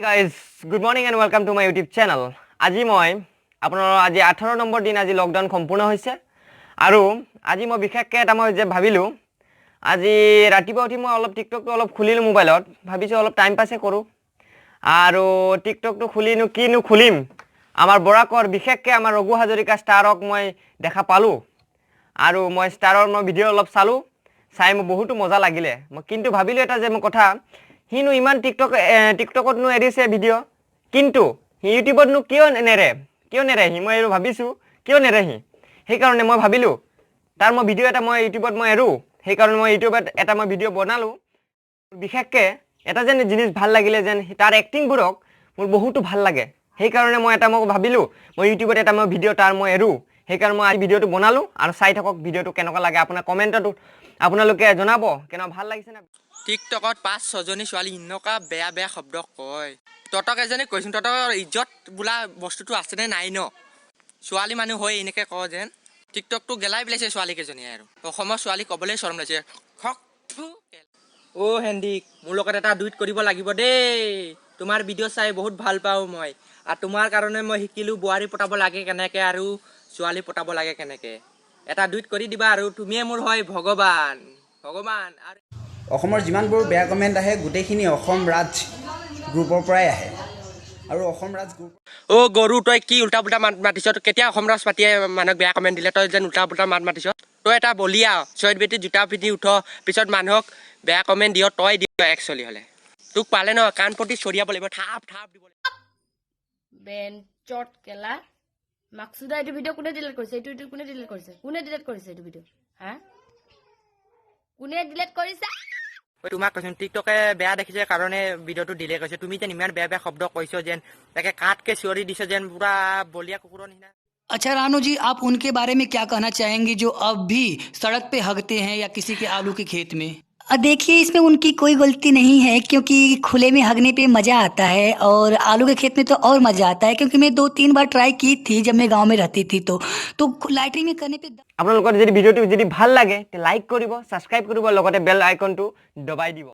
Guys, good morning and welcome to my YouTube channel. আজি মই আপোনাৰ আজি 18 নম্বৰ দিন, আজি লকডাউন সম্পূৰ্ণ হৈছে আৰু আজি মই বিশেষকৈ এটা মই যে ভাবিলোঁ, আজি ৰাতিপুৱা উঠি মই অলপ টিকটকটো অলপ খুলিলোঁ মোবাইলত। ভাবিছোঁ অলপ টাইম পাছে কৰোঁ আৰু টিকটকটো খুলিনো কিনো খুলিম, আমাৰ বৰাকৰ, বিশেষকৈ আমাৰ ৰঘু হাজৰিকা ষ্টাৰক মই দেখা পালোঁ আৰু মই ষ্টাৰৰ মই ভিডিঅ' অলপ চালোঁ। চাই মোৰ বহুতো মজা লাগিলে। মই কিন্তু ভাবিলোঁ এটা যে মোৰ কথা, সিনো ইমান টিকটকতনো এৰিছে ভিডিঅ', কিন্তু সি ইউটিউবতনো কিয় নেৰে? কিয় নেৰে সি? মই এইটো ভাবিছোঁ, কিয় নেৰে সি? সেইকাৰণে মই ভাবিলোঁ তাৰ মই ভিডিঅ' এটা মই ইউটিউবত মই এৰোঁ। সেইকাৰণে মই ইউটিউবত এটা মই ভিডিঅ' বনালোঁ। বিশেষকৈ এটা যেন জিনিচ ভাল লাগিলে যেন তাৰ এক্টিংবোৰক মোৰ বহুতো ভাল লাগে। সেইকাৰণে মই এটা মই ভাবিলোঁ, মই ইউটিউবত এটা মই ভিডিঅ' তাৰ মই এৰোঁ। সেইকাৰণে মই আজি ভিডিঅ'টো বনালোঁ আৰু চাই থাকক ভিডিঅ'টো কেনেকুৱা লাগে। আপোনাৰ কমেণ্টতো আপোনালোকে জনাব কেনেকুৱা ভাল লাগিছে নে। টিকটকত পাঁচ ছজনী ছোৱালী এনেকুৱা বেয়া বেয়া শব্দ কয়। তহঁতক এজনী কৈছোঁ, তহঁতৰ ইজ্জত বোলা বস্তুটো আছেনে নাই ন? ছোৱালী মানুহ হৈ এনেকে কওঁ যেন টিকটকটো গেলাই পেলাইছে ছোৱালীকেইজনীয়ে আৰু অসমৰ ছোৱালী ক'বলৈ শৰম লাগিছে। খক থু। অ' হেণ্ডিক, মোৰ লগত এটা ডুইট কৰিব লাগিব দেই। তোমাৰ ভিডিঅ' চাই বহুত ভাল পাওঁ মই আৰু তোমাৰ কাৰণে মই শিকিলোঁ বোৱাৰী পতাব লাগে কেনেকে আৰু ছোৱালী পতাব লাগে কেনেকে। এটা ডুইট কৰি দিবা আৰু তুমিয়ে মোৰ হয় ভগৱান, ভগৱান আৰু অসমৰ যিমানবোৰ বেয়া কমেণ্ট আহে, গোটেইখিনি অসম ৰাজ গ্ৰুপৰ পৰাই আহে আৰু অসম ৰাজ গ্ৰুপ অ' গৰু, তই কি উল্টা পুল্টা মাত মাতিছ? কেতিয়া অসম ৰাজ পাতিয়ে মানুহক বেয়া কমেণ্ট দিলে? তই যেন উল্টা পুল্টা মাত মাতিছ। তই এটা বলিয়া ছয়ত বেটি জোতা পিন্ধি উঠ, পিছত মানুহক বেয়া কমেণ্ট দিয়। তই দিয় একচলি হ'লে তোক পালে ন কাণ পতি চৰিয়াব লাগিব, থাপ থাপ দিব লাগিব। বেন চট কেলা মাকচুদা, এইটো ভিডিঅ' কোনে ডিলিট কৰিছে? এইটো কোনে ডিলিট কৰিছে? কোনে ডিলিট কৰিছে এইটো ভিডিঅ'? হা, কোনে ডিলিট কৰিছে? ঐ, তোমাক কৈছো, টিকটকে বেয়া দেখিছে কাৰণে ভিডিঅ'টো ডিলিট কৰিছে। তুমি যেন ইমান বেয়া বেয়া শব্দ কৈছ, যেন তাকে কাটকে চিঞৰি দিছ, যেন পুৰা বলিয়া কুকুৰৰ নিচিনা। अच्छा रानू जी, आप उनके बारे में क्या कहना चाहेंगी जो अब भी सड़क पे हगते हैं या किसी के आलू के खेत में? देखिए, इसमें उनकी कोई गलती नहीं है, क्योंकि खुले में हगने पे मज़ा आता है और आलू के खेत में तो और मज़ा आता है, क्योंकि मैं दो तीन बार ट्राई की थी जब मैं गांव में रहती थी, तो लैट्रिन में करने पे আপোনালোকৰ যদি ভিডিঅ'টো যদি ভাল লাগে, লাইক কৰিব, ছাবস্ক্ৰাইব কৰিব, লগতে বেল আইকনটো দবাই দিব।